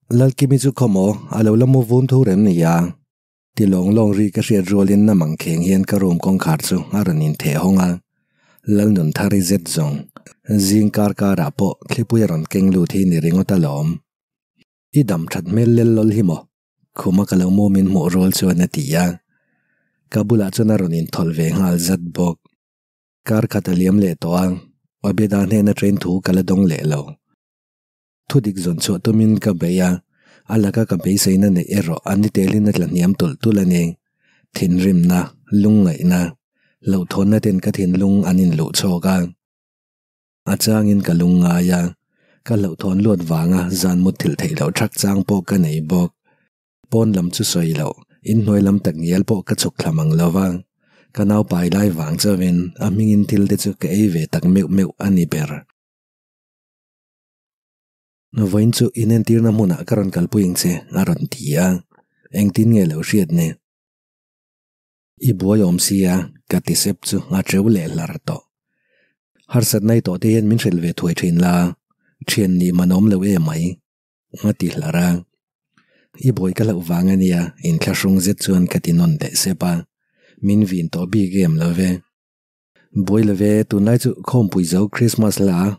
Lalkimi chu khawmaw a lo la mu vum thu rem ni a? Ti lawng lawng ri ka hriat rualin na mang kheng hian ka room kawngkhar chu a rawn intheh hawng a, Lalnunthari zet zawng zing kar karah pawh thlipui a rawn keng lut hi ni ringawt alawm. I dam that hmel lel lawl hi maw? Khuma ka lo mu min hmuh rual chuan a ti a, ka bulah chuan a rawn inthawlh ve nghal zat bawk. Kar khat a liam leh tawh a, Abeda hnena train thu ka la dawng leh lo. Thudik zawn chhuah tumin ka bei a, a laka ka beiseina neih erawh a ni telin a tla hniam tulh tulh a ni. Thinrimna, lungngaihna, hlauhthawnna ten ka thinlung an inluh chhawk a. A changin ka lungngai a, ka hlauhthawn luat vanga zan mutthilh theih loh thak chang pawh ka nei bawk. Pawn lam chu sawi loh, inhnuai lam tak ngial pawh ka chhuk thla mang lo va, ka naupai lai vang chauhin a hmingin thil te chu ka ei ve tak meuh meuh a ni ber. Vawiin chu inentirna hmunah ka rawn kalpui ang che a rawn ti a, engtin nge lo hriat ni? I buai awm sia ka ti sep chu a teu leh hlar tawh. Harsatna i tawh te hian min hrilh ve thuai thin la, thian nih man awm lo em mai a ti hlar a. I buai ka hlauh vang a nia inthlahrung zet chuan ka ti nawn leh sep a, min vin tawh bik em lo ve. Buai lo ve tunlai chu khawmpui zo Christmas la a.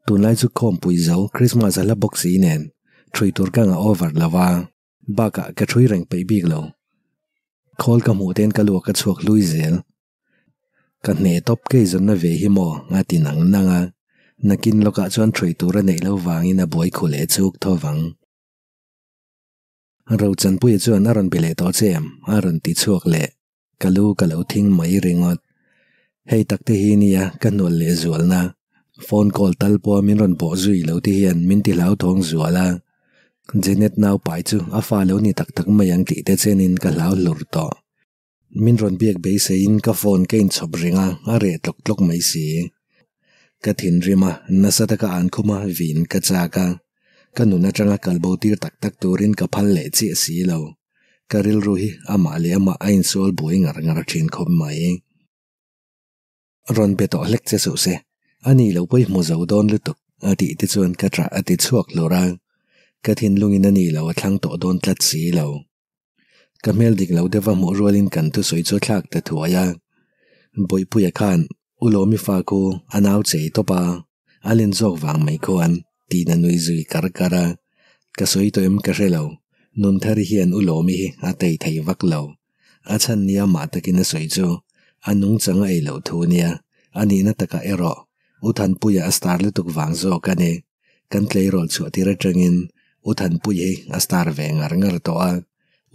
Tunlai chu khawmpui zo Christmas a hla bawk si nen ṭhui tur ka ngah over lo a, bakah ka ṭhui reng peih bik lo. Khawl ka hmuh ten ka luak a chhuak hlui zel. Ka hne tawp kei zawnna ve hi maw a ti nang nang a, nakin lawkah chuan ṭhui tur a neih lo vangin a buai khu leh chuk tho vang. Rochanpuia chuan a rawn be leh tawh che em? a rawn ti chhuak leh. Ka lu ka lo thing mai ringawt. Hei tak te hi nia ka hnual leh zualna. Phone call tal pawha min rawn bawh zui lo te hian min ti hlauthawng zual a. Jenet nau pai chu a fa lo ni tak tak mai ang tih te chenin ka hlau hlur tawh. Min rawn biak beiseiin ka phone ka inchhawp ring a, a reh tlawk tlawk mai si. Ka thinrim a, nasa taka an khum a, vin ka chak a. Ka nun atanga kalbo tir tak tak turin ka phal leh chiah si lo. Ka rilru hi amah leh amah a insual buai ngar ngar thin khawp mai. Rawn be tawh hlek che suh se, a ni lo pawh i hmu zo dawn lutuk a tih te chuan ka ṭah a ti chhuak hlur a. Ka thinlungin a ni lo a thlang tawh dawn tlat si lo. Ka hmel dik lo deuh a hmuh rualin kan thusawi chu a thlak ta thuai a. Bawihpuia khan U Lawmi fa khu a nau chei tawp a, a len zawk vang mai khuan tiin a nui zui kar kar a. Ka sawi tawh em ka hre lo, Nunthari hian U Lawmi hi a tei thei vak lo. A chhan nia mah takin a sawi chu a nungchang a ei loh thu nia, a nihna takah erawh U Thanpuia a star lutuk vang zawk a ni. Kan tleirawl chhuah tir atangin U Thanpui hi a star ve ngar ngar tawh a,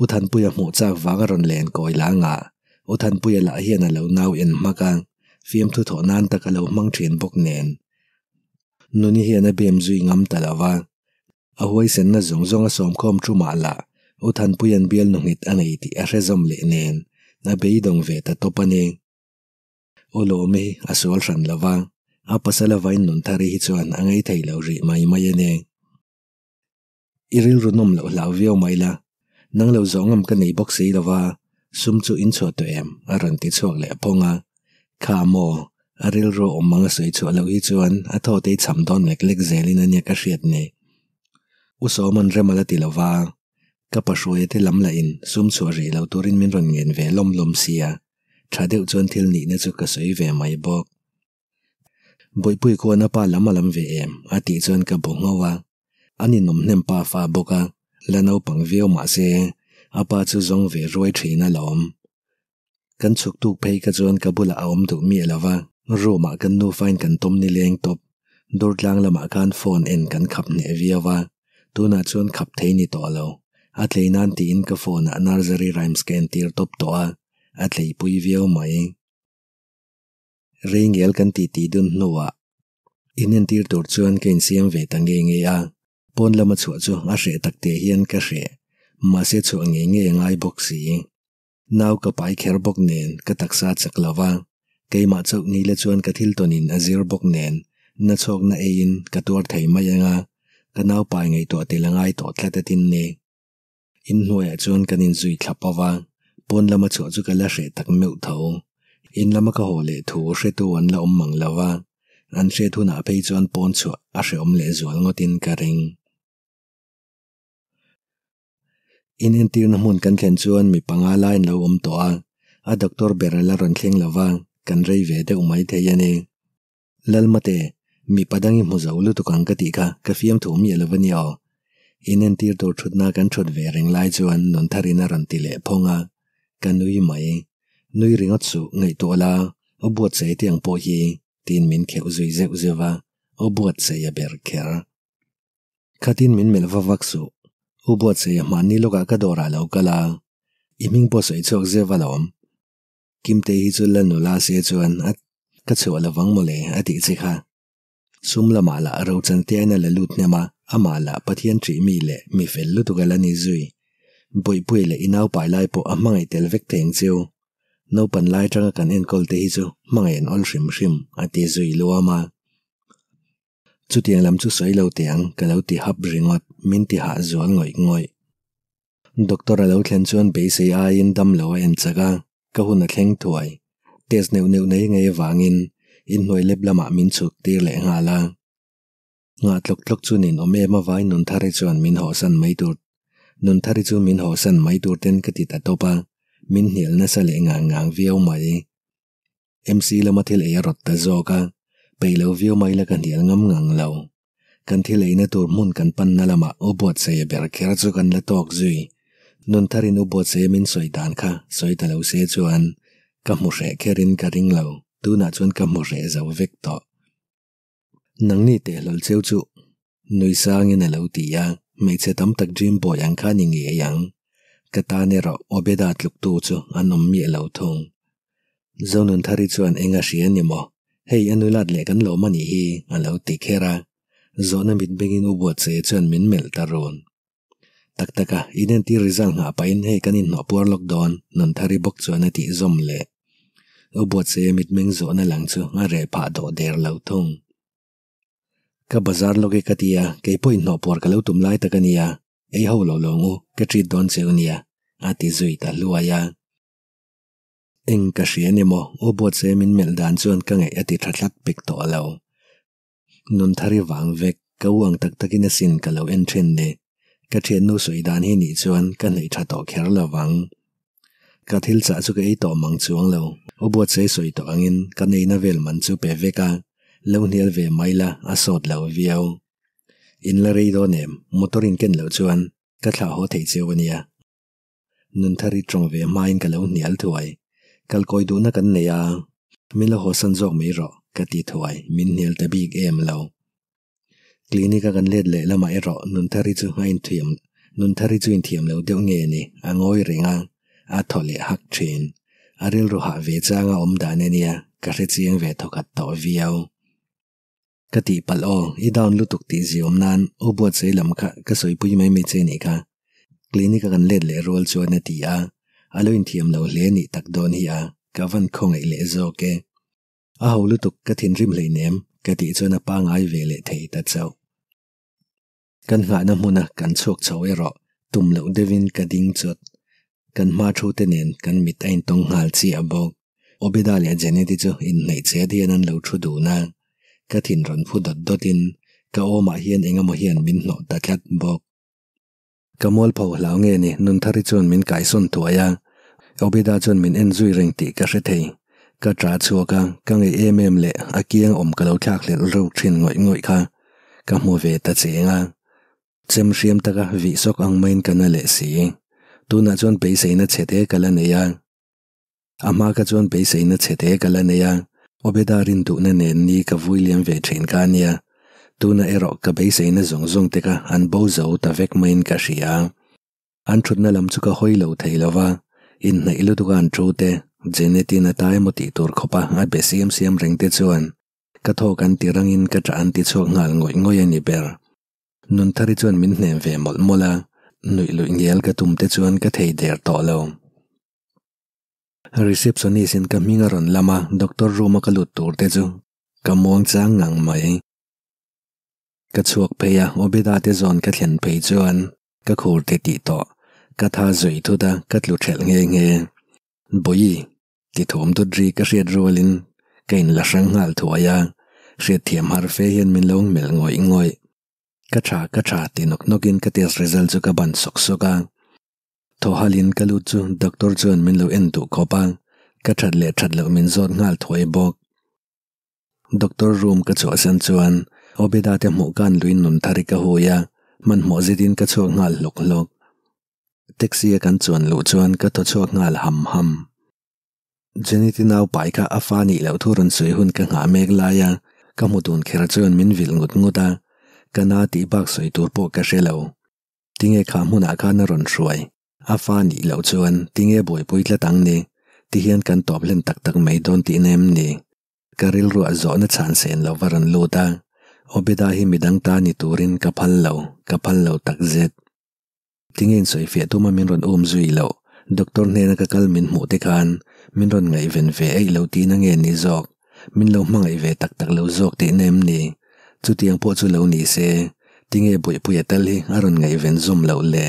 U Thanpuia hmuh chak vang a rawn len kawi la ngah. U Thanpuia lah hian a lo nau en hmak a, fiamthu thawh nan tak a lo hmang thin bawk nen. Nuni hian a bem zui ngam ta lo va, a huaisenna zawng zawng a sawmkhawm thu mah lah U Thanpuia'n bial nu nghet a nei tih a hre zawm leh nen a beidawng ve ta tawp a ni. U Lawmi hi a sual hran lo va, a pasal avain Nunthari hi chuan a ngei thei lo rih mai mai a ni. I rilru nawm loh hlau viau mai la, nang lo zawh ngam ka nei bawk si lo va, sum chu in chhuah tawh em? a rawn ti chhuak leh phawng a. Kha maw, a rilru awm ang a sawi chhuah loh hi chuan a thaw te cham dawn lek lek zelin a nia ka hriat ni. U Sawma'n rem a la ti lo va, ka pahruaia te lam lahin sum chhuah rih lo turin min rawn ngen ve lawm lawm sia, tha deuh chuan thil nihna chu ka sawi ve mai bawk. Bawihpui khuan a pa lam a lam ve em? a tih chuan ka bu ngho a. A ninawm hnem pa fa bawk a, la naupang viau mah se a pa chu zawng ve ruai thin alawm. Kan chhuk tuk phei kha chuan ka bulah a awm duh miah lo va, room ah kan nufain kan tawm ni leng tawp. Durtlang lamah khan phone en kan khap hneh viau a, tunah chuan khap thei ni tawh lo. A tlei nan tiin ka phone ah nursery rhymes ka entir tawp tawh a, a tleipui viau mai. Rei ngel kan tih tih dun hnuah inentir tur chuan ka insiam ve ta nge nge a, pawn lama chhuah chu a hreh tak teh hian ka hreh, mahse chhuah ngei ngei a ngai bawk si. Nau ka pai kher bawk nen ka taksa chak lo va, keimah chauh ni la chuan ka thil tawnin a zir bawk nen na chhawkna eiin ka tuar thei mai ang a, ka nau pai ngaihtuah tel a ngai tawh tlat atin ni. Inhnuaiah chuan kan inzui thla pawh a, pawn lama chhuah chu ka la hreh tak meuh tho. In lama ka haw leh thu hretu an la awm mang lo va, an hriat hunah phei chuan pawn chhuah a hrehawm leh zual ngawtin ka ring. Inentirna hmun kan thlen chuan mi panga lai an lo awm tawh a, a doctor ber a la rawn thleng lo va, kan rei ve deuh mai thei a ni. Lalmate, mipa dang i hmu zo lutuk ang ka tih kha ka fiamthu miah lo va nia aw. Inentir tur thutna kan thut ve reng lai chuan Nuntharin a rawn ti leh phawng a, ka nui mai. Nui ringawt suh, ngaihtuah la, aw buatsaih te ang pawh hi, tiin min kheuh zui zeuh zeuh a, aw buatsaih a ber kher. Khatin min melh va vak suh. U Buatsaih a hmanni lawkah ka dawrah lo kal a, i hming pawh sawi chhuak zeuh alawm. Kimtei hi chu la nula se chuan a ka chhuah lovang mawle a tih che kha. Sum lamah lah Rochantiain a la lut hnem a, amah lah Pathian ṭih mi leh mi fel lutuk a la ni zui. Bawihpuia leh i naupai lai pawh a hmangaih tel vek thei ang cheu. Naupan lai aṭanga kan enkawl te hi chu hmangaih an awl hrim hrim a ti zui luam a. Chutiang lam chu sawi lo teh ang ka lo ti hap ringawt, min ti hah zual ngawih ngawih. Doctor a lo thlen chuan beisei aiin dam lo a en chak a, ka hun a thleng thuai. Test neuh neuh nei ngei avangin inhnuai lep lamah min chhuk tir leh nghal a. Nghah tlawk tlawk chu nin awm em avai Nunthari chuan min hawhsan mai tur Nunthari chu min hawhsan mai tur ten ka ti ta tawp a, min hnial nasa leh ngang ngang viau mai. MC lama thil ei a rawt ta zawk a, peih lo viau mai la ka hnial ngam ngang lo. Kan thil eina tur hmun kan panna lamah U Buatsaia ber kher chu kan la tawk zui. Nuntharin U Buatsaia min sawi dan kha sawi ta lo se chuan ka hmu hreh kherin ka ring lo, tunah chuan ka hmu hreh zo vek tawh. Nangni teh hlawl cheu chu nui sangin a lo ti a, hmeichhe tam tak dream boy ang kha ni ngei ang. Ka tan erawh Obeda tluktu chu an awm miah lo thung. Zonunthari chuan eng a hria ni maw? Hei a nulat leh kan lawm a nih hi a lo ti kher a, zawhna mit bengin U Buatsaia chuan min melh ta run. Tak tak a, inentir result nghah pahin hei kan inhnawh puar lawk dawn, Nunthari bawk chuan a tih zawm leh. U Buatsaia mitmeng zawhna lang chu a reh phah dawh der lo thung. Ka bazar lawk e ka ti a, kei pawh inhnawh puar ka lo tum lai tak a nia, ei ho lo lawng u, ka treat dawn cheu nia, a ti zui ta hluai a. Eng ka hria ni maw, U Buatsaia min melh dan chuan ka ngaih a ti tha tlat pek tawh lo. Nunthari vang vek, ka u ang tak takin asin ka lo en thin ni. Ka thiannu sawi dan hi nih chuan ka hneih tha tawh kher lo vang. Ka thil chah chu ka ei tawh mang chuang lo, u Buatsaih sawi tawh angin ka neihna vel man chu pe vek a, lo hnial ve mai la a sawt lo viau. In la rei dawn em, motor in ken loh chuan ka thlah haw thei cheu a nia. Nunthari tawng ve hmain ka lo hnial thuai. Kalkawi duhna kan nei a, min lo hawsan zawk mai rawh, ka ti thuai, min hnial ta bik em lo. Clinic a kan let leh lamah erawh Nunthari chu a inthiam Nunthari chu inthiam lo deuh nge ni, a ngawi reng a, a thaw leh hak thin. A rilru hah ve changa awm dan a nia, ka hrechiang ve thawkhat tawh viau. Ka tihpalh aw, i down lutuk tih ziawm nan U Buatsaih lam kha ka sawipui mai mai che nih kha. Clinic a kan let leh rual chuan a ti a, a lo inthiam lo hle nih tak dawn hi a, ka van khawngaih leh zawk e. A ho lutuk ka thinrim hleinem ka tih chuan a pangai ve leh thei ta chauh. Kan nghahna hmuna kan chhuak chho erawh tum loh deuhin ka ding chawt. Kan hma thu te nen kan mit a intawng nghal chiah bawk. Obeda leh Jeneti chu inhnaih chet hian an lo thu dun a. Ka thin rawn phu dawt dawtin ka awmah hian eng emaw hian min hnawh ta tlat bawk. Ka mualpho hlau nge ni Nunthari chuan min kaisawn thuai a, Obeda chuan min en zui reng tih ka hre thei. Ka ṭah chhuak a, ka ngaih em em leh a kiang awm ka lo thlak hlelh reuh ṭhin ngawih ngawih kha ka hmu ve ta cheng a. Chem hriam taka vih sawk ang maiin ka na leh si. Tunah chuan beiseina chhe te ka la nei a. A hma ka chuan beiseina chhe te ka la nei a, Obeda rinduhna nen ni ka vui liam ve thin kha ania. Tuna erawh ka beiseina zawng zawng te kha an bo zo ta vek maiin ka hria. An thutna lam chu ka hawi lo thei lo va, inhnaih lutuka an thu te, Janet-in a ta emaw tih tur khawpa a be siam siam reng te chuan ka thawk an ti rangin ka ṭah an ti chhuak nghal ngawih ngawih a ni ber. Nunthari chuan min hnem ve mawlh mawlh a, nuih luih ngial ka tum te chuan ka thei der tawh lo. Receptionist in ka hming a rawn lam a, doctor room a ka lut tur te chu ka muang chang ngang mai. Ka chhuak phei a, Obeda te zawn ka thlen phei chuan ka khur te tih tawh, ka tha zui thut a, ka tlu thelh nghe nghe. Bawi, ti thawm dawt ri ka hriat rualin ka in la hrang nghal thuai a, hriatthiam har fe hian min lo melh ngawih ngawih. Ka tha, ka tha ti nawk nawkin ka test result chu ka ban sawk sawk a. Thaw halhin ka lut chu doctor chuan min lo en duh khawp a, ka that leh that loh min zawt nghal thuai bawk. Doctor room ka chhuahsan chuan Obeda te hmuh kan luin nun thar i ka hui a, hmanhmawh zetin ka chhuak nghal hlawk hlawk. Taxi a kan chuan luh chuan ka thaw chhuak nghal ham ham. Jenny-te nau pai kha a fa nih loh thu rawn sawi hun ka nghah mek lai a, ka hmu dun kher chuan min vilh ngut ngut a, ka na tih bak sawi tur pawh ka hre lo. Tinge kha hmunah khan a rawn hruai? A fa nih loh chuan tinge buaipui tlat ang ni? Tihian kan tawp hlen tak tak mai dawn tihna em ni? Ka rilruah zawhna chhan sen lo va rawn lut a, Obeda hi midang ta ni turin ka phal lo, ka phal lo takzet. Tinge insawifiah tuma min rawn um zui loh? Doctor hnena ka kal min hmuh te khan min rawn ngaihven ve eih lo tihna nge ni zawk? Min lo hmangaih ve tak tak lo zawk tihna em ni? Chutiang pawh chu lo ni se, tinge Bawihpuia tal hi a rawn ngaihven zawm loh le?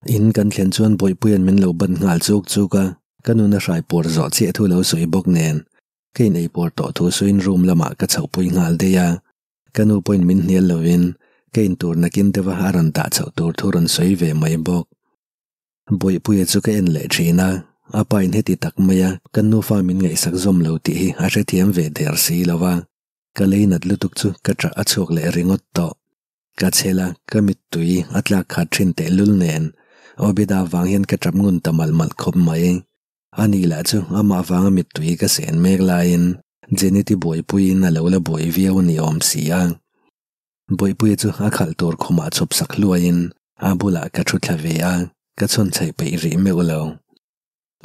In kan thlen chuan Bawihpuia'n min lo ban nghal chuk chuk a, ka nun a hrai puar zawh chiah thu lo sawi bawk nen ka in ei puar tawh thu sawiin room lamah ka chhohpui nghal daih a. Ka nu pawhin min hnial lovin ka intur nakin deuha a rawn dah chhoh tur thu rawn sawi ve mai bawk. Bawihpuia chu ka en leh thin a, a pa in heti tak maia kan nufa min ngaihsak zawm lo tih hi a hrethiam ve der si lo va, ka lei nat lutuk chu ka ṭah a chhuak leh ringawt tawh. Ka chhel a, ka mittui a tlak khat thin tehlul nen Obeda vang hian ka ṭap ngun ta malh malh khawp mai. Ani lah chu amah vanga mittui ka sen mek laiin Jenny-ti buaipuiin a lo la buai viau a ni awm si a. Buaipuia chu a khalh tur khumah chhawp sak hluaiin a bulah ka thu thla ve a, ka chhawn chhaih peih rih meuh lo.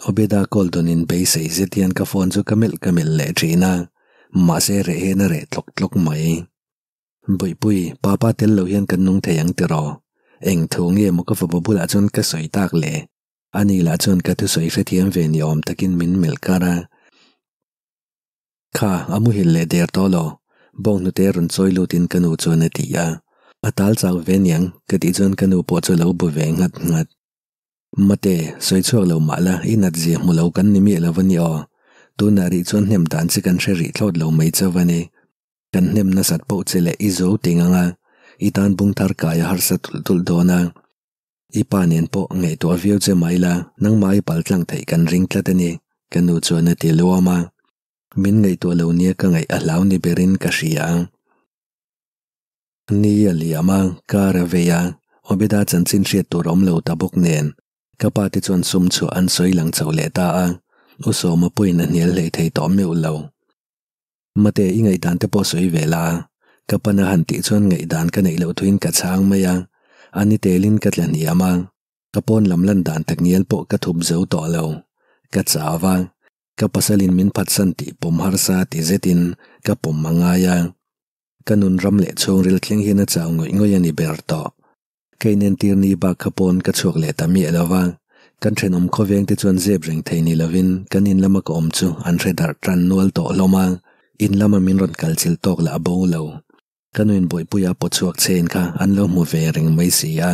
Obeda call dawnin beisei zet hian ka phone chu ka melh ka melh leh thin a, mahse reh hian a reh tlawk tlawk mai. Buaipui, papa tel lo hian kan nung thei ang tiraw? Eng thu nge maw ka fapa bulah chuan ka sawi tak le? Ani lah chuan ka thusawi hrethiam ve ni awm takin min melh kar a. Kha, a muhil leh der tawh lo, bawng hnute rawn chawi lutin ka nu chuan a ti a. A tal chau ve niang, ka tih chuan ka nu pawh chu a lo bu ve nghat nghat. Mate, sawi chhuak lo mah la, i nat zia hmu lo kan ni miah lo a ni aw. Tunah rih chuan hnem dan che kan hre rih thlawt lo mai chauh a ni. Kan hnem nasat poh che leh i zo ting ang a, i tan bung thar kai a harsa tulh tulh dawn a. I pa nen pawh ngaihtuah viau che mai la, nangmah i pal tlang theih kan ring tlat a ni, ka nu chuan a ti luam a. Min ngaihtuah lo nia ka ngaih a hlau ni berin ka hria. Ni a liam a, kar a vei a, Obeda chanchin hriat tur awm lo ta bawk nen, ka pa te chuan sum chhuah an sawi lang chho leh ta a, U Sawma pawhin a hnial hlei thei tawh meuh lo. Mate, i ngaihdan te pawh sawi ve la. Ka pan a han tih chuan ngaihdan ka neih loh thuin ka chhang mai a. A ni telin ka tla hniam a. Ka pawn lam lan dan tak ngial pawh ka thup zo tawh lo. Ka chau a. Ka pasalin min phatsan tih pawm harsa ti zetin ka pawm a ngai a. Ka nun ram leh chhungril thleng hian a chau ngawih ngawih a ni ber tawh. Ka inentir ni bak kha pawn ka chhuak leh ta miah lo va, kan thenawm khawveng te chuan zep reng thei ni lovin kan in lama ka awm chu an hre darh tan nual tawh hlawm a, in lama min rawn kal chilh tawk lah bo lo. Ka nuin Bawihpuia paw chhuak chen kha an lo hmu ve reng mai si a,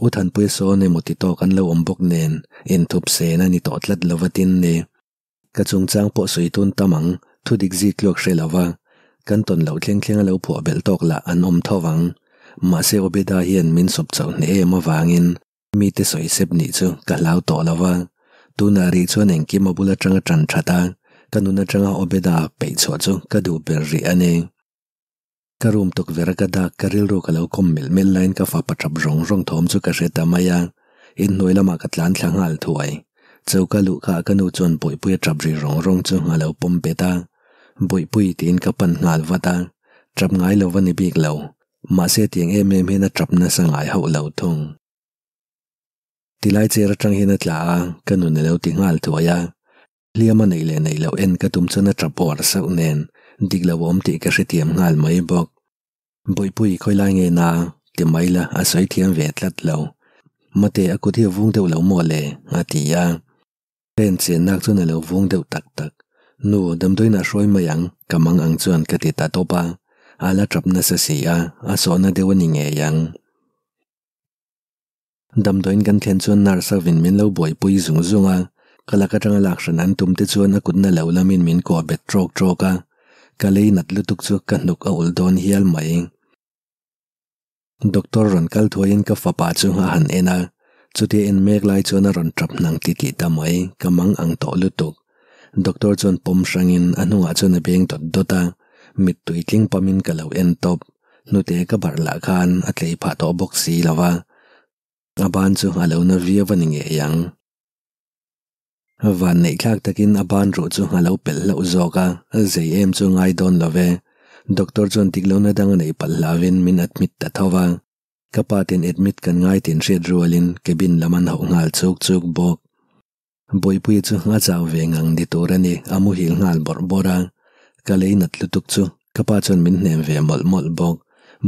U Thanpuia sawn emaw ti tawk an lo awm bawk nen inthup sen a ni tawh tlat lo va tin ni. Ka chungchang pawh sawi tun tam ang, thu dik zik tluak hre lo va, kan tawn loh thleng thleng a lo phuah belh tawk lah an awm tho vang. Mahse Obeda hian min sawp chauh hneh em avangin mite sawi sep nih chu ka hlau tawh lo va, tunah rih chuan engkim a bul atanga tan that a, ka nun atanga Obeda peih chhuah chu ka duh ber rih a ni. Ka room tukverh a ka dak ka rilru ka lo kawm melh melh laiin ka fapa tap rawng rawng thawm chu ka hre ta mai a, inhnuai lamah ka tlan thla nghal thuai. Choka luh kha ka nu chuan Bawihpui a tap ri rawng rawng chu a lo pawm bet a, Bawihpui tiin ka pan nghal vat a, tap ngai lo va ni bik lo, mahse tiang em em hian a tap nasa ngai hauh lo thung. Tilai chair atang hian a tla a, ka nun a lo ti nghal thuai a. Hliam a neih leh neih loh en ka tum chuan a tap uar sauh nen dik lo awm tih ka hrethiam nghal mai bawk. Bawihpui khawi lai nge na? ti mai la a sawi thiam ve tlat lo. Mate a kut hi a vung deuh lo maw le? a ti a. Ka enchian nak chuan a lo vung deuh tak tak. Nu, damdawiin ah hruai mai ang, ka mang ang chuan ka ti ta tawp a. A la tap nasa si a, a sawhna deuh a ni ngei ang. Damdawiin kan thlen chuan nurse hovin min lo buaipui zung zung a, ka lak atanga lak hran an tum te chuan a kutna lo lamin min kuah bet trawk trawk a, ka lei nat lutuk chu ka hnuk a ulh dawn hial mai. Doctor rawn kal thuaiin ka fapa chu a han en a, Chutia en mek lai chuan a rawn tap hnang titih ta mai, ka mang ang tawh lutuk. Doctor chuan pawm hrangin a hnungah chuan a beng dawt dawt a, mittui tling pamin ka lo en tawp. Hnute ka barh lah khan a tlei phah tawh bawk si lo va, a ban chu a lo na viau a ni ngei ang. Vanneih thlak takin a ban ruh chu a lo pelh hlauh zawk a, zei em chu ngai dawn lo ve. Doctor chuan tik lohna dang a neih palh hlauvin min admit ta tho va. Ka pa ten admit kan ngai tin hriat rualin cabin lam an hauh nghal chuk chuk bawk. Bawipuia chu a chau ve ngang ni tur a ni, a muhil nghal bawrh bawrh a. Ka lei nat lutuk chu ka pa chuan min hnem ve mawlh mawlh bawk.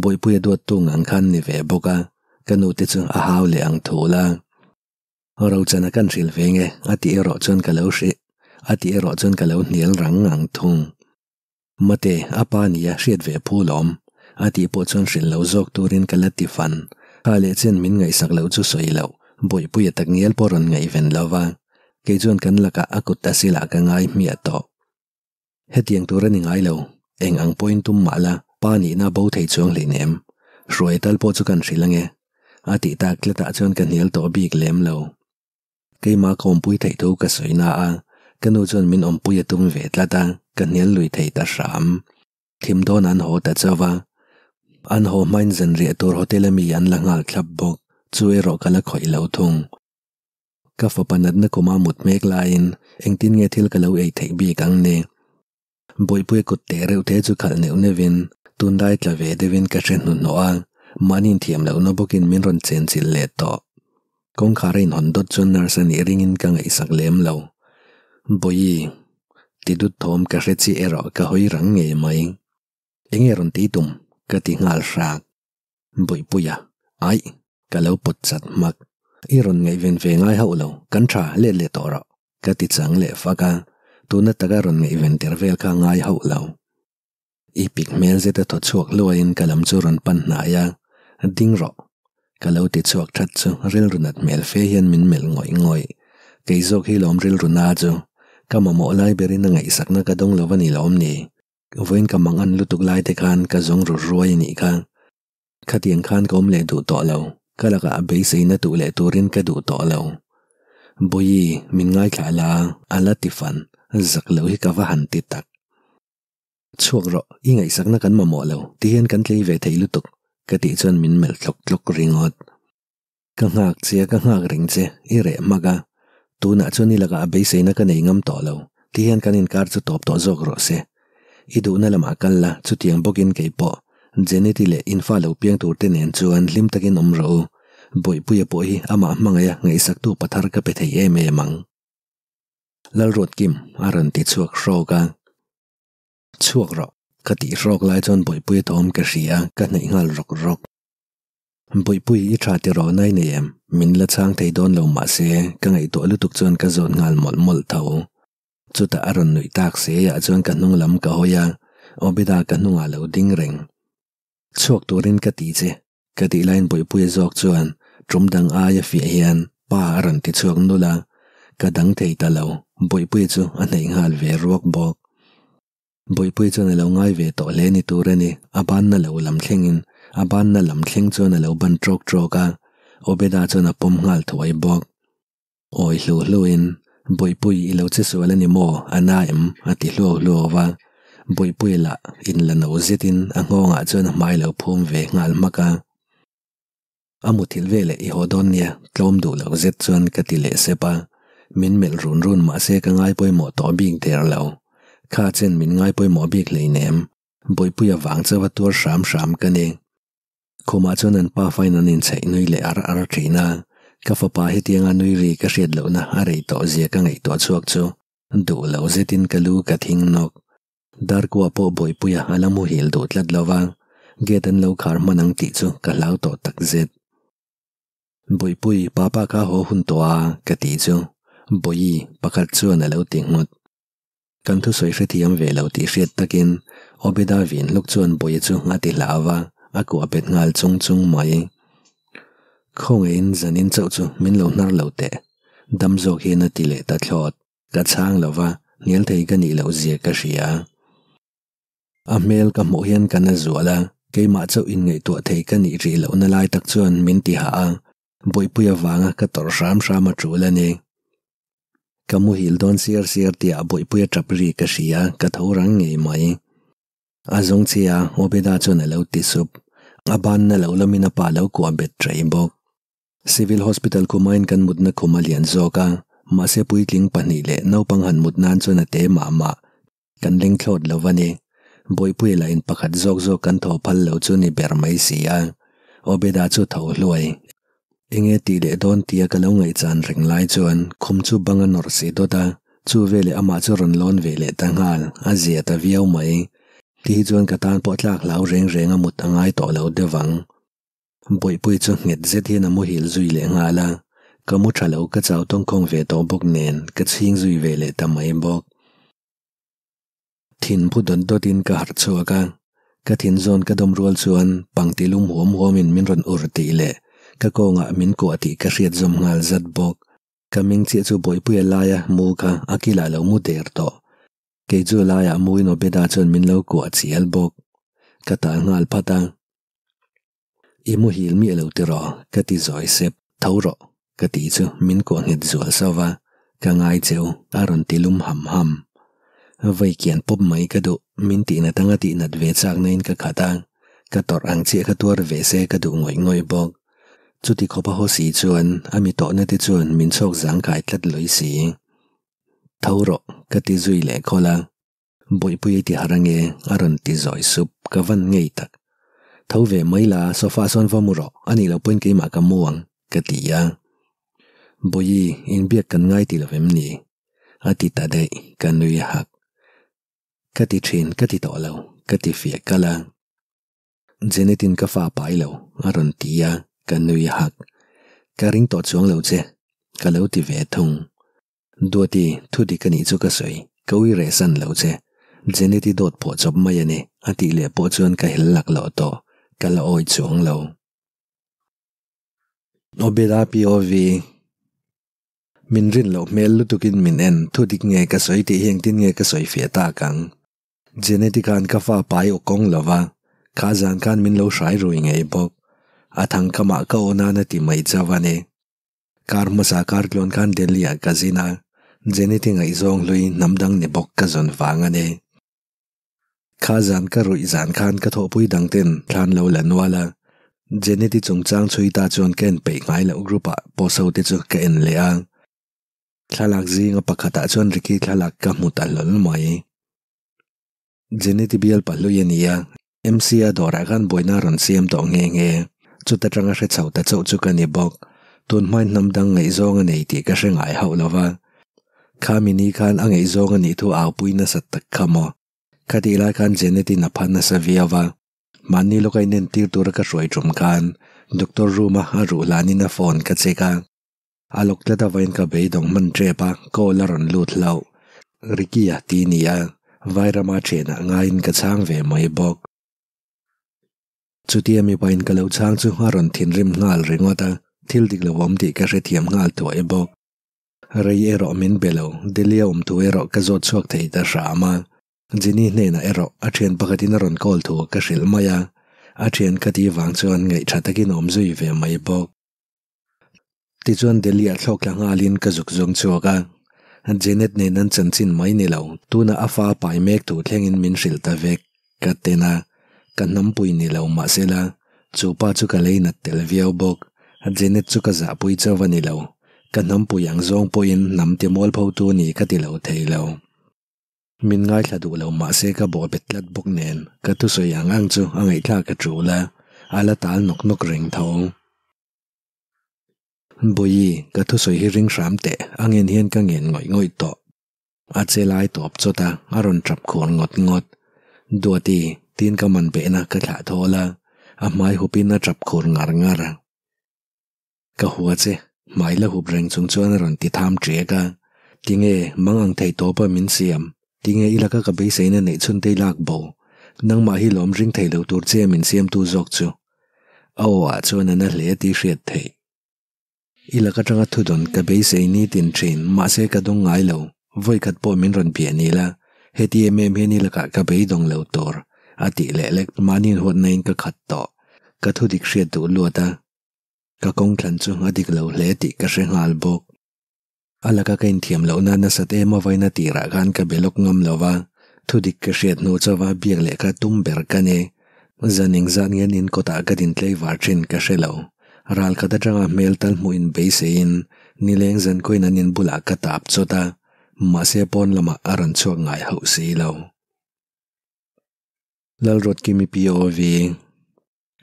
Bawipuia duattu ngang khan ni ve bawk a, ka nu te chu a hau leh ang thul a. Rochana kan hrilh ve nge a tih erawh chuan ka lo hrih a tih erawh chuan ka lo hnial rang ngang thung. Mate, a pa nia hriat ve phu lawm a tih pawh chuan hrilh lo zawk turin ka la ti fan. Kha leh chen min ngaihsak loh chu sawi loh, Bawihpuia tak ngial pawh rawn ngaihven lo va, kei chuan kan lakah a kut ta silah ka ngai hmiah tawh. Hetiang tur a ni ngai lo, eng ang pawhin tum mah la, pa nihna bo thei chuang hleinem. Hruai tal pawh chu kan hrilh ange. A tih tak tlatah chuan ka hnial tawh bik lem lo. Keimah ka awmpui theih thu ka sawi na a, ka nu chuan min awmpui a tum ve tlat a, ka hnial lui thei ta hram. Thim dawn an haw ta chauh a, an haw hmain zanriah tur hotel ami an la nghal thlap bawk, chu erawh ka la khawih lo thung. Ka fapa natna kuma mut mek laiin engtin nge thil ka lo ei theih bik ang ni? Bawihpuia kut teh reuh te chu khalh neuh neuhin tunlai tla ve deuhin ka hre hnuhnawh a, mahni inthiam lohna bawkin min rawn chenchilh leh tawh. Kawngkhar a inhawn dawt chuan nurse a nih ringin ka ngaihsak lem lo. Bawihi, ti dut thawm ka hre chiah erawh ka hawi rang ngei mai. Enge rawn tih tum? ka ti nghal hrak. Bawihpuia, Aih, ka lo pawt chat hmak. I rawn ngaihven ve ngai hauh lo, kan tha let leh tawh rawh, ka ti chang leh fak a, tuna taka rawn ngaihven tir vel kha ngai hauh lo. I pik hmel zeta thaw chhuak hluaiin ka lam chu rawn pan hnai a, Ding rawh, ka lo ti chhuak that chu rilru nat hmel fe hian min melh ngawih ngawih. Kei zawk hi lawm rilru na chu, ka mamawh lai berin a ngaihsakna ka dawng lo a ni lawm ni? Vawiin ka mang an lutuk lai te khan ka zawng ru ruai a nih kha. Khatiang khan ka awm leh duh tawh lo, ka lakah a beiseina tuh leh turin ka duh tawh lo. Bawihi, min ngaithla la, a la ti fan, zak lo hi ka va han ti tak. Chhuak rawh, i ngaihsakna kan mamawh lo, tihian kan tlei ve thei lutuk, ka tih chuan min melh tlawk tlawk ringawt. Ka nghak che a, ka nghak reng che, i reh hmak a. Tunah chuan i lakah a beiseina ka nei ngam tawh lo, tihian kan inkar chu tawp tawh zawk rawh se. I duhna lamah kal la, chutiang bawkin kei pawh, Jeneti leh infa lo piang tur te nen chuan hlim takin awm rawh u. Bawihpuia pawh hi amah hmangaih a ngaihsaktu pathar ka pe thei em em ang. Lalruatkim a rawn ti chhuak hrawk a. Chhuak rawh, ka tih hrawk lai chuan Bawihpuia thawm ka hria a, ka hnaih nghal rawk rawk. Bawihpui i tha tiraw nai nei em? Min la chhang thei dawn lo mahse ka ngaihtuah lutuk chuan ka zawt nghal mawlh mawlh tho. Chutah a rawn nuih tak se ah chuan ka hnung lam ka hawi a, Obeda ka hnungah lo ding reng. Chhuak turin ka ti che, ka tih laiin Bawihpuia zawk chuan tum dang aia fiah hian pa a rawn ti chhuak nulh a, ka dang thei ta lo, Bawihpuia chu a hnaih nghal ve ruak bawk. Bawihpui chuan a lo ngai ve tawh hle ni tur a ni, a banna lo lam thlengin a banna lam thleng chuan a lo ban trawk trawk a, Obeda chuan a pawm nghal thuai bawk. Awi hlu hluin, Bawihpui i lo che sual a ni maw, a na em? a ti hluau hluau a, Bawihpui lah in la no zetin a nghawngah chuan a hmai lo phum ve nghal hmak a. A muthilh veleh i haw dawn nia, tlawm duh loh zet chuan ka ti leh sep a, min melh run run mahse ka ngai pawimawh tawh bik der lo. Kha chen min ngai pawimawh bik hleinem, Bawihpuia vang chauha tuar hram hram ka ni. Khumah chuan an pa fain an inchhaih nui leh ar ar thin a, ka fapa hetianga nui ri ka hriat lohna a rei tawh zia ka ngaihtuah chhuak chu duh lo zetin ka lu ka thing nawk. Darkua pawh Bawihpuia a la muhil duh tlat lo va, gate an lo khar hman ang tih chu ka hlau tawh tak zet. Bawihpui, papa kha haw hun tawh a, ka tih chu Bawihi pakhat chuan a lo ti nghut. Kan thusawi hrethiam ve lo tih hriat takin Obeda vin hluk chuan Bawihi chu a ti hlau va, a kuah bet nghal chung chung mai. Khawngaihin zanin chauh chu min lo hnar lo teh, dam zawk hian a ti leh ta thlawt. Ka chhang lo va, hnial thei ka nih loh zia ka hria. A hmel ka hmuh hian ka na zual a, keimah chauh inngaihtuah thei ka nih rih lohna lai tak chuan min ti hah a. Bawihpui avanga ka tawrh hram hram a tul a ni. Ka muhil dawn siar siar tihah Bawihpuia tap ri ka hria, ka tho rang ngei mai. A zawng che a, Obeda chuan a lo ti sup. A banna lo lamin a pa lo kuah bet trai bawk. Civil Hospital khumain kan mutna khum a lian zawk a, mahse puitling pahnih leh naupang han mut nan chuan a te mah mah. Kan leng thlawt lo a ni. Bawihpuia lah in pakhat zawk zawk kan thaw phal lo chu ni ber mai si a. Obeda chu tho hluai. Enge tih leh dawn tia ka lo ngaihchan reng lai chuan khum chu bang a nawr si dawt a, chu veleh amah chu rawn lawn ve leh ta nghal, a zia ta viau mai. Ti hi chuan ka tan pawh tlak hlau reng reng a mut a ngai tawh lo deuh ang. Bawihpui chu nghet zet hian a muhil zui leh nghal a, ka mu tha lo ka chau tawngkhawng ve tawh bawk nen ka chhing zui ve leh ta mai bawk. Thin phu dawt dawt in ka harh chhuak a, ka thin zawn ka dawm rual chuan pangti lum huam huam in min rawn ur tih leh ka kawngah min kuah tih ka hriat zawm nghal zat bawk. Ka ming chiah chu Bawihpuia laia mu kha a kilah lo mu der tawh. Kei chu laiah muin Obeda chuan min lo kuah chial bawk. Ka tal nghal phat a. I muhil miah lo tiraw? Ka ti zawi sep. Tho rawh, ka tih chu min kuah nghet zual sauh va, ka ngai cheu, a rawn ti lum ham ham. Vei kian pawp mai ka duh, min tihnat anga tihnat ve chakna in ka khat a, ka tawrh ang chiah kha tuar ve se ka duh ngawih ngawih bawk. Chuti khawpa haw si chuan a mi tawhna te chuan min chhawk zangkai tlat lawi si. Tho rawh, ka ti zui leh khawl a. Bawihpui i ti harh ange, a rawn ti zawi sup, ka van ngei tak. Tho ve mai la, sofa sawn va mu rawh, a nih loh pawhin keimah ka mu ang, ka ti a. Bawihi, inbiak kan ngai ti lo em ni? A ti ta daih, ka nui hak. Ka ti thin, ka ti tawh lo, ka ti fiah kal a. Janet-in ka fa pai lo, a rawn ti a, ka nui hak. Ka ring tawh chuang lo che, ka lo ti ve thung. Duati, thu dik a nih chu ka sawi, ka ui reh san lo che. Janet-i dawt pawh chawp mai a ni, a tih leh pawh chuan ka hel lak loh tawh, ka la awi chuang lo. Obeda POV, Min rin loh hmel lutukin min en, thu dik nge ka sawi tih hi engtin nge ka sawi fiah tak ang? Janet-i khan ka fa pai aw kawng lo va, kha zan khan min lo hrai rui ngei bawk. A thangkamah ka aw nan a ti mai chauh a ni. Kar hmasa kar tluan khan Delhi ah ka zin a, Jenny-te ngaihzawng hlui hnam dang ni bawk ka zawn vang a ni. Kha zan ka ruih zan khan ka thawhpui dang ten thlan lo la nual a, Jenny-te chungchang chhui ta chuan ka en peih ngai loh group ah post ho te chu ka en leh a. Thlalak zinga pakhatah chuan Ricky thlalak ka hmu ta hlawl mai. Jenny-te bial pahlui a ni a, MC-a dawrah khan buaina a rawn siam tawh nghe nghe. Chuta tanga hre chho ta chauh chu ka ni bawk. Tun hmain hnam dang ngaihzawng a nei tih ka hre ngai hauh lo va. Khami ni khan a ngaihzawng a nih thu aupui nasat tak kha maw? Khatih lai khan Janet-in a phan nasa viau va. Mahni lawka inentir tura ka hruai tum khan doctor room-a a ruh hlanin a phone ka check a. A lawk tlat avain ka beidawng hman tep a, call a rawn lut hlauh. Ricky-a ti ni a, Vairama thianah ngaiin ka chhang ve mai bawk. Chutia mipain ka lo chhang chu a rawn thinrim nghal ringawt a, thil dik lo awm tih ka hrethiam nghal thuai bawk. Rei erawh min be lo, Delhi a awm thu erawh ka zawt chhuak thei ta hram a. Jenny hnenah erawh a thian pakhatin a rawn call thu ka hrilh mai a, a thian ka tih vang chuan ngaihṭha takin a awm zui ve mai bawk. Tichuan Delhi ah thlawk thla nghalin ka zuk zawng chhuak a, Janet nen an chanchin mai ni lo, tunah a fa pai mek thu thlengin min hrilh ta vek. Ka ten a, ka hnampui ni lo mahsela, chu pa chu ka lei nat tel viau bawk. Janet chu ka zahpui chauh a ni lo, ka hnampui ang zawng pawhin hnam ti mualpho tu ni ka ti lo thei lo. Min ngaithla duh lo mahse ka bawh bet tlat bawk nen ka thusawi ang ang chu a ngaihthlak a tul a, a la tal nawk nawk reng tho. Bawihi, ka thusawi hi ring hram teh, a ngen hian ka ngen ngawih ngawih tawh. A che lai tawp chawt a, a rawn tap khur ngawt ngawt. Duati, tiin ka man behna ka thlah thawl a, a hmai hupin a tap khur ngar ngar. Ka hua che, hmai la hup reng chung chuan a rawn ti tham ṭiak a. Tinge, mang ang thei tawpa min siam? Tinge i laka ka beiseina neih chhun te i lak bo? Nangmah hi lawm ring thei lo tur che min siamtu zawk chu. A aw ah chuan a na hle tih hriat theih. I lak atanga thudawn ka beisei ni tin thin, mahse ka dawng ngai lo. Vawi khat pawh min rawn piah ni la, heti em em hian i lakah ka beidawng lo tur, a tih leh lek mahni inhuatna in ka khat tawh. Ka thudik hriat duh luat a. Ka kawng thlan chu a dik lo hle tih ka hre nghal bawk. A laka ka inthiam lohna nasat em avaina tirah khan ka be lawk ngam lo va, thudik ka hriat hnu chauha biak leh kha tum ber ka ni. Zan engzat nge an in kawtah ka din tleivar thin ka hre lo. Ral khat atanga hmel tal hmuh in beiseiin nileng zan kawin an in bulah ka tap chawt a, mahse pawn lamah a rawn chhuak ngai hauh si lo. Lalruatkimi POV.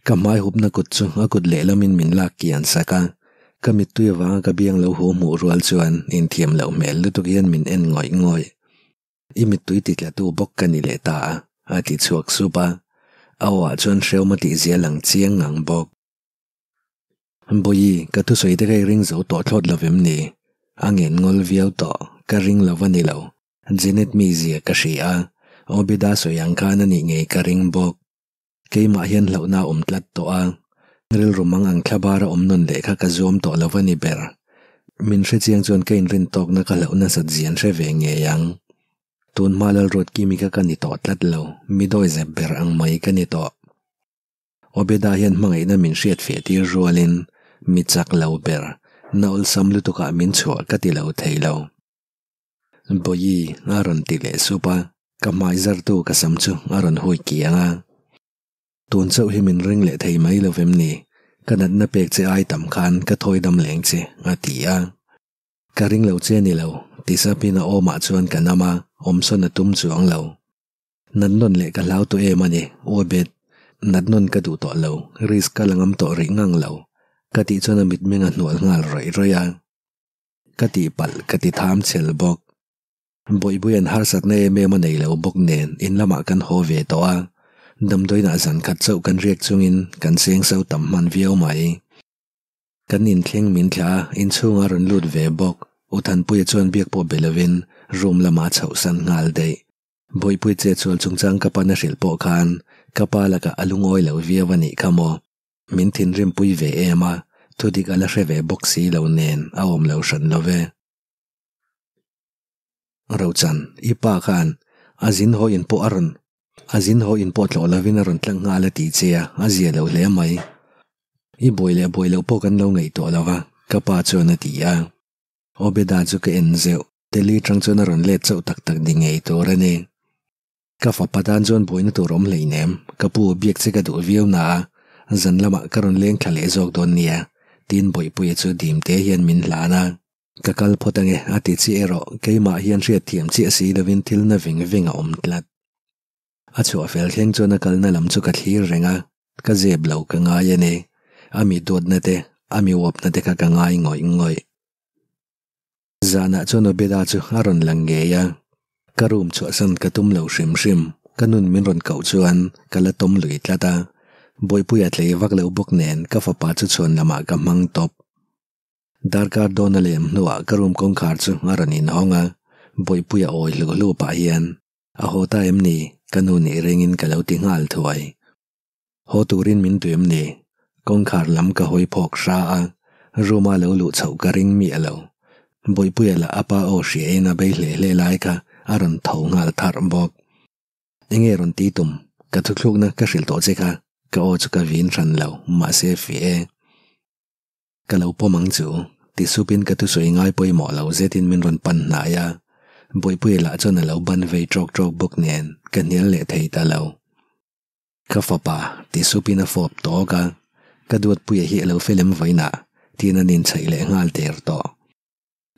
Ka hmai hupna kut chu a kut lehlamin min lak kian sak a, ka mittui avanga ka biang lo hu hmuh rual chuan inthiam loh hmel lutuk hian min en ngawih ngawih. I mittui ti tlatu bawk ka ni leh ta a, a ti chhuak sup a. A aw ah chuan hrehawm a tihzia lang chiang ngang bawk. Bawihi, ka thusawi te kha i ring zo tawh thlawt lo vem ni? A ngen ngawl viau tawh, ka ring lo a ni lo. Jenet mizia ka hria a, Obeda sawi ang khan a nih ngei ka ring bawk. Keimah hian hlauhna a awm tlat tawh a, rilru mang ang thla bara awm nawn leh kha ka zuam tawh lo a ni ber. Min hre chiang chuan ka inrin tawkna ka hlauh nasat zian hre ve ngei ang. Tun hma Lalruatkimi kha ka ni tawh tlat lo, mi dawi zep ber ang mai ka ni tawh. Obeda hian hmangaihna min hriat feh tir rualin mi chak lo ber, na awlsam lutukah min chhuah ka ti lo thei lo. Bawihi a rawn ti leh sup a, ka hmai zartu ka sam chu a rawn hui kiang a. Tun chauh hi min ring leh thei mai lo vem ni? Ka natna pek che ai tam khan ka thawi dam leng che, a ti a. Ka ring lo che ni lo, ti sapin a awmah chuan ka nam a, awmsawn a tum chuang lo. Nat nawn leh ka hlau tawh em a ni, Obed. Nat nawn ka duh tawh lo, risk ka la ngam tawh rih ngang lo, ka tih chuan a mitmeng a hnual nghal rawih rawih a. Ka tihpalh ka ti tham chhel bawk. Bawihbuia'n harsatna em em a nei lo bawk nen in lamah kan haw ve tawh a, damdawiinah zan khat chauh kan riak chungin kan seng so tam hman viau mai. Kan inthleng min thlah a, inchhungah a rawn lut ve bawk. U Thanpuia chuan biak pawh be lovin room lamah a chhohsan nghal daih. Bawihpui che chual chungchang ka pan a hrilh pawh khan ka pa lakah a lungawi lo viau a nih kha maw. Min thinrimpui ve em a, thudik a la hre ve bawk si lo nen a awm lo hran lo ve. Rochan, i pa khan a zin haw in pawh a rawn a zin haw in pawh tlawh lovin a rawn tlang nghal a ti che a, a zia lo hle mai. I buai leh buai loh pawh kan lo ngaihtuah lo va, ka pa chuan a ti a. Obeda chu ka en zeuh, Delhi tang chuan a rawn let chauh tak tak ni ngei tur a ni. Ka fapa tan chuan buaina tur awm hleinem, ka pu biak che ka duh viau na a, zan lamah ka rawn leng thla leh zawk dawn nia, tiin Bawihpuia chu dim te hian min hlan a. Ka kal phawt ange a ti chiah erawh keimah hian hriatthiam chiah si lovin thil na veng veng a awm tlat. A chhuah fel thleng chuan a kalna lam chu ka thlir reng a, ka zep lo ka ngai a ni. A mi duatna te, a mi uapna te kha ka ngai ngawih ngawih. Zanah chuan Obeda chu a rawn lang ngei a, ka room chhuahsan ka tum lo hrim hrim, ka nun min rawn koh chuan ka la tawm lui tlat a, Bawihpuia tlei vak lo bawk nen ka fapa chu chhuan lamah ka hmang tawp. Darkar dawn a lem hnuah ka room kawngkhar chu a rawn inhawng a, Bawihpuia awi hluh hluh pah hian, A haw ta em ni? Ka nu nih ringin ka lo ti nghal thuai. Haw turin min duh em ni? Kawngkhar lam ka hawi phawk hra a, room a lo luh chhoh ka ring miah lo. Bawihpuia lah a pa aw hria in a bei hle hle lai kha a rawn tho nghal tharh bawk. Enge rawn ti tum? Ka thuthlukna ka hrilh tawh che kha, ka aw chu ka vin hran lo, mahse fih e. Ka lo pawm ang chu, ti supin ka thusawi ngai pawimawh lo zetin min rawn pan hnai a, Bawihpuia lah chuan a lo ban vei ṭawk ṭawk bawk nen ka hnial leh thei ta lo. Ka fapa, ti supin a fawp tawk a, ka duatpuia hi a lo fel em vawiinah, tiin an inchhaih leh nghal der tawh.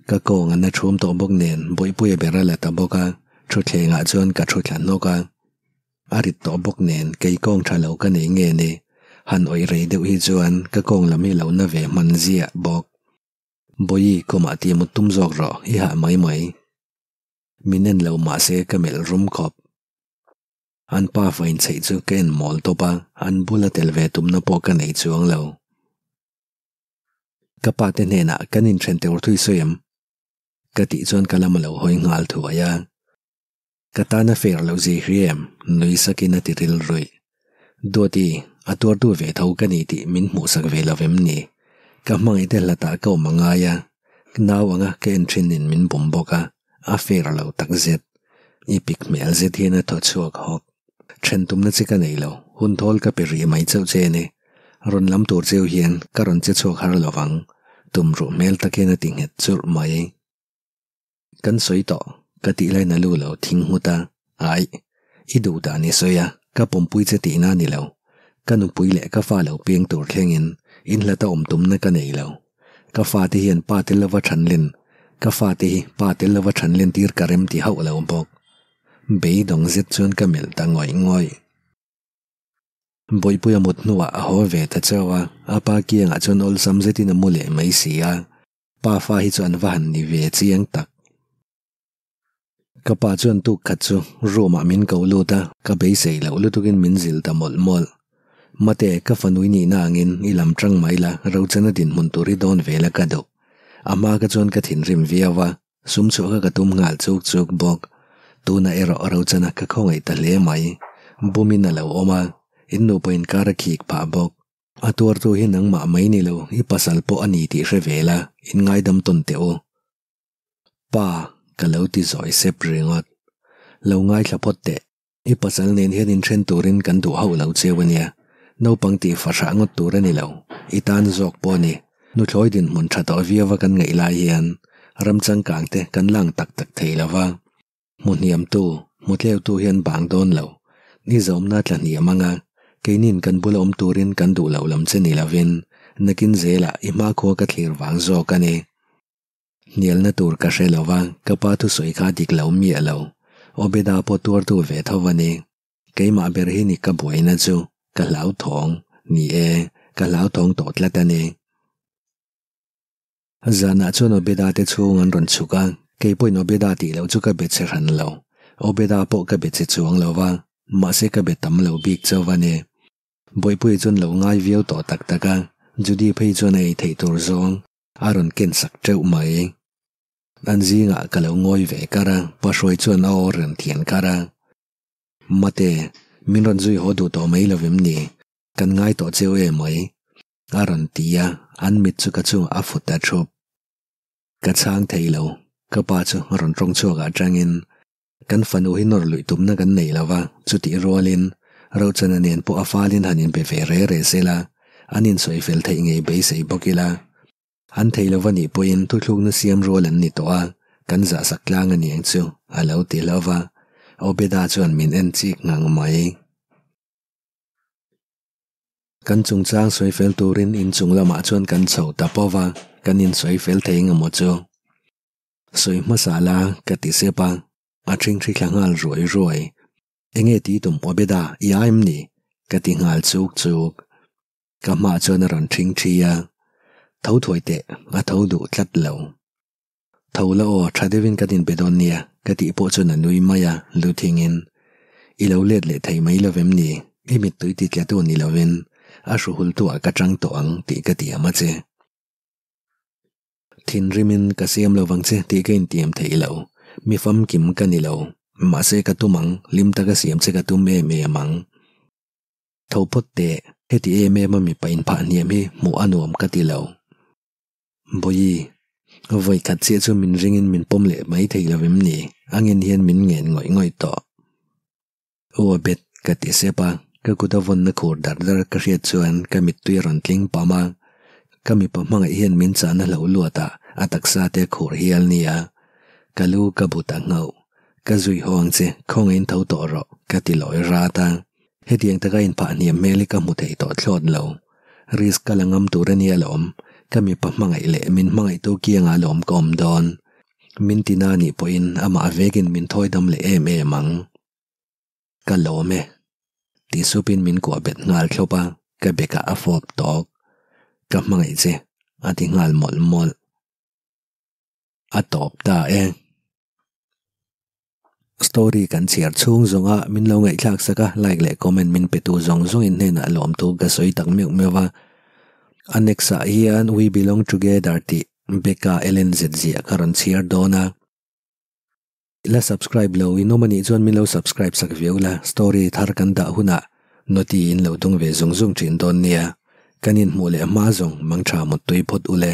Ka kawng an a chhum tawh bawk nen Bawihpuia ber a la ta bawk a, thutthlengah chuan ka thu thla hnawk a. A rit tawh bawk nen kei kawng tha lo ka nei nge ni, han awih rei deuh hi chuan ka kawng lam hi lo na ve hman ziah bawk. Bawihi, kawmah ti mut tum zawk rawh, i hah mai mai. Min en lo mahse ka melh rum khawp. An pa vain chheih chu ka en mawl tawp a, an bula tel ve tumna pawh ka nei chuang lo. Ka pa te hnenah kan inthen tur thui sawi em? Ka tih chuan ka lam a lo hawi nghal thuai a. Ka tana fair loh zui hri em? Nui sakin a ti ril ruih. Duati, a tuartu ve tho ka ni tih min hmuhsak ve lo vem ni? Ka hmangaih te hlatah ka awm a ngai a, nau anga ka en thinin min bum bawk a. A fair lo tak zet. I pik hmel zet hian a thaw chhuak hawk. Then tumna che ka nei lo, hun thawl ka pe rih mai chauh che ni. Rawn lam tur cheu hian ka rawn che chhuak har lo vang, tum ruh hmel tak hian a ti nghet churh mai. Kan sawi tawh, ka tih laiin a lu lo thing nghut a, Aih, i duh dan i sawi a, ka pawmpui che tihna a ni lo. Ka nupui leh ka fa lo piang tur thlengin inhlata awm tumna ka nei lo. Ka fate hian pa tel lova thanlen, ka fate hi pa tel lova thanlen tir ka rem ti hauh lo bawk. Beidawng zet chuan ka melh ta ngawih ngawih. Bawihpuia mut hnuah a haw ve ta chauh a, a pa kiangah chuan awlsam zetin a mu leh mai si a, pa fa hi chu an va han ni ve chiang tak. Ka pa chuan tuk khat chu room ah min ko lut a, ka beisei loh lutukin min zil ta mawlh mawlh. Mate, ka fanui nihna angin i lam tang mai la, Rochana dinhmun tur hi dawn ve la ka duh. A hma ka chuan ka thinrim viau a, Sum chhuah kha ka tum nghal chuk chuk bawk. Tunah erawh Rochana ka khawngaih ta hle mai. Bumin a lo awm a, in nupa inkar a khik phah bawk. A tuartu hi nangmah mai ni lo, i pasal pawh a ni tih hre ve la, in ngaidam tawn teh u. Pa, ka lo ti zawi sep ringawt. Lo ngaithla phawt teh. I pasal nen hian inthen turin kan duh hauh lo cheu a nia. Naupang tih fahrah ngawt tur a ni lo. I tan zawk pawh a ni. Nuthlawi dinhmun tha tawh viau a kan ngaih lai hian ram changkang te kan lang tak tak thei lo va. Hmu hniamtu, hmu tleutu hian bang dawn lo. Ni zawmna tla hniam anga keinin kan bula awm turin kan duh loh lam che ni lovin nakin zelah i hmakhua ka thlir vang zawk a ni. Hnialna tur ka hre lo va, ka pa thusawi kha dik lo miah lo. Obeda pawh tuartu ve tho a ni. Keimah ber hi ni ka buaina chu, ka hlauthawng. Ni e, ka hlauthawng tawh tlat a ni. Zanah chuan Obeda te chhung an rawn chhuk a, kei pawhin Obeda tih loh chu ka be che hran lo. Obeda pawh ka be che chuang lo va, mahse ka be tam lo bik chauh a ni. Bawihpuia chuan lo ngai viau tawh tak tak a, Judy phei chuan a ei theih tur zawng A rawn ken sak teuh mai. An zingah ka lo ngawi ve kar a, Pahruai chuan a aw rawn thian kar a. Mate, min rawn zui haw duh tawh mai lo vem ni? Kan ngai tawh cheu e mai. A rawn ti a, an mit chu ka chungah a fut ta thup. Ka chhang thei lo, ka pa chu a rawn tawng chhuak ah tangin kan fanu hi nawr luih tumna kan nei lo va, chutih rualin Rochana nen pawh a falin han inbe ve re re sela, an insawi fel theih ngei beisei bawk ila. An thei lo va nih pawhin thuthlukna siam rual an ni tawh a, kan zahsak tlang a niang chu, a lo ti hlauh va, Obeda chuan min en chik ngang mai. Kan chungchang sawi fel turin inchung lamah chuan kan chho ta pawh va, kan insawi fel thei engemaw chu. Sawi hmasa la, ka ti sep a, a ṭhingṭhi thla nghal ruai ruai. Enge ti tum Obeda, i a em ni? ka ti nghal chuk chuk. Ka hmaah chuan a rawn ṭhingṭhi a, Tho thuai teh, a tho duh tlat lo. Tho la aw, ṭha deuhin kan inbe dawn nia, ka tih pawh chuan a nui mai a, lu thingin. I lo let leh thei mai lo vem ni? I mittui ti tlatu ni lovin a hruhultuah ka ṭang tawh ang tih ka tiam a che. Thinrimin ka siam lo vang che tih ka intiam theih lo. Mi famkim ka ni lo. Mahse ka tum ang, hlim taka siam che ka tum em em ang. Tho phawt teh, heti em em a mipa inphah hniam hi hmuh a nuam ka ti lo. Bawihi, vawi khat chiah chu min ringin min pawm leh mai thei lo em ni? Angin hian min ngen ngawih ngawih tawh. Aw a bet, ka ti sep a, ka kut a vawnna khur dar dar ka hriat chuan ka mittui a rawn tling pam a, ka mipa hmangaih hian min chahna hloh luat ah a taksa te a khur hial nia, ka lu ka bu ta nghauh, ka zui haw ang che, khawngaihin tho tawh rawh, ka ti lawi rat a, hetiang taka inphah hniam hmel hi ka hmu thei tawh thlawt lo, risk ka la ngam tur a nia lawm, ka mipa hmangaih leh min hmangaihtu kiangah lawm ka awm dawn, min ti na nih pawhin amah vekin min thawi dam leh em em ang. Ka lawm e. Ti supin min kuah bet nghal thlawp a, ka bekah a fawp tawk. Ka hmangaih che, a ti nghal mawlh mawlh. A tawp ta e. Story kan chhiar chhung zawnga min lo ngaihthlak sak a, like leh comment min pe tu zawng zawngin hnenah lawmthu ka sawi tak meuh meuh a. A next ah hian We Belong Together tih Becca Ellen zet ziah ka rawn chhiar dawn a. La subscribe lo in awm anih chuan min lo subscribe sak viau la, story thar kan dah hunah noti in lo dung ve zung zung thin dawn nia, kan inhmuh leh hma zawng mangtha muttui phawt ule.